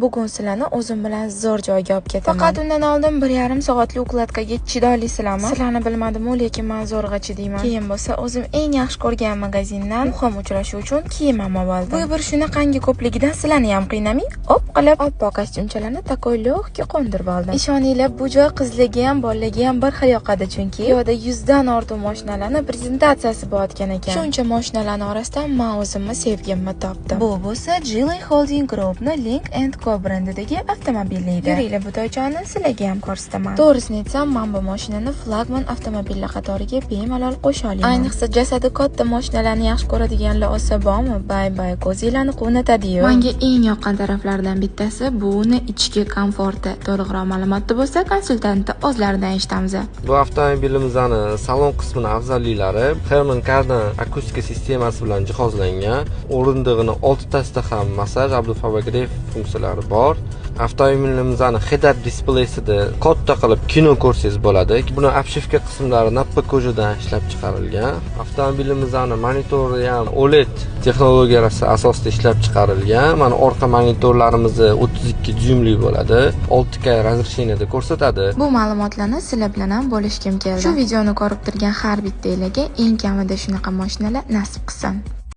Bugun sizlarni o'zim bilan zo'r joyga olib ketaman. Faqat undan oldin 1,5 soatlik укладка ga chidoylisizlarmi? Sizlarni bilmadim-u, lekin men zo'rg'a chidayman. Keyin bo'lsa o'zim eng yaxshi ko'rgan magazindan muhim uchrashuv uchun kiyim ham oldim. Выбор shunaqangi ko'pligidan sizlarni ham qiynamay, op qilib oppoq kostyumchalarni такой легкий qo'ndirib oldim. Ishoninglar, bu joy qizlarga ham, bolalarga ham bir xil yoqadi, chunki bu yerda 100 dan ortiq mashinalarni prezentatsiyasi bo'layotgan ekan. Shuncha mashinalarni orasidan men o'zimni sevgimni topdim. Bu bo'lsa Geely Holding Groupni Lynk & Co brendidagi avtomobil edi. Yuringlar, bu toychani sizlarga ham ko'rsataman. To'g'risini aytsam, men bu mashinani flagman avtomobillar qatoriga bemalol qo'sha olaman. Ayniqsa jasadi katta mashinalarni yaxshi ko'radiganlar olsa bormi? Bay bay, ko'zinglarni quvnatadi-yu. Menga eng yoqqan taraflaridan bittasi bu uni ichki komforti. To'liqroq ma'lumotni bo'lsa konsultantni o'zlaridan eshitamiz. Bu avtomobilimizni salon qismini afzalliklari Harman Kardon akustika sistemasi bilan jihozlangan. O'rindig'ini oltitasida ham massaj, обдув, funksiyalari bor. Avtomobilimizni head-up displaysida katta qilib kino ko'rsangiz bo'ladi. Buni обшивка qismlari nappa кожа dan ishlab chiqarilgan. Avtomobilimizni monitori ham OLED texnologiyasi asosida ishlab chiqarilgan. Mana orqa monitorlarimiz 32 dyumli bo'ladi. 6K разрешение da ko'rsatadi. Bu ma'lumotlarni sizlar bilan ham bo'lishgim keldi. Shu videoni ko'rib turgan har bittanglarga eng kamida shunaqa mashinalar nasib qilsin.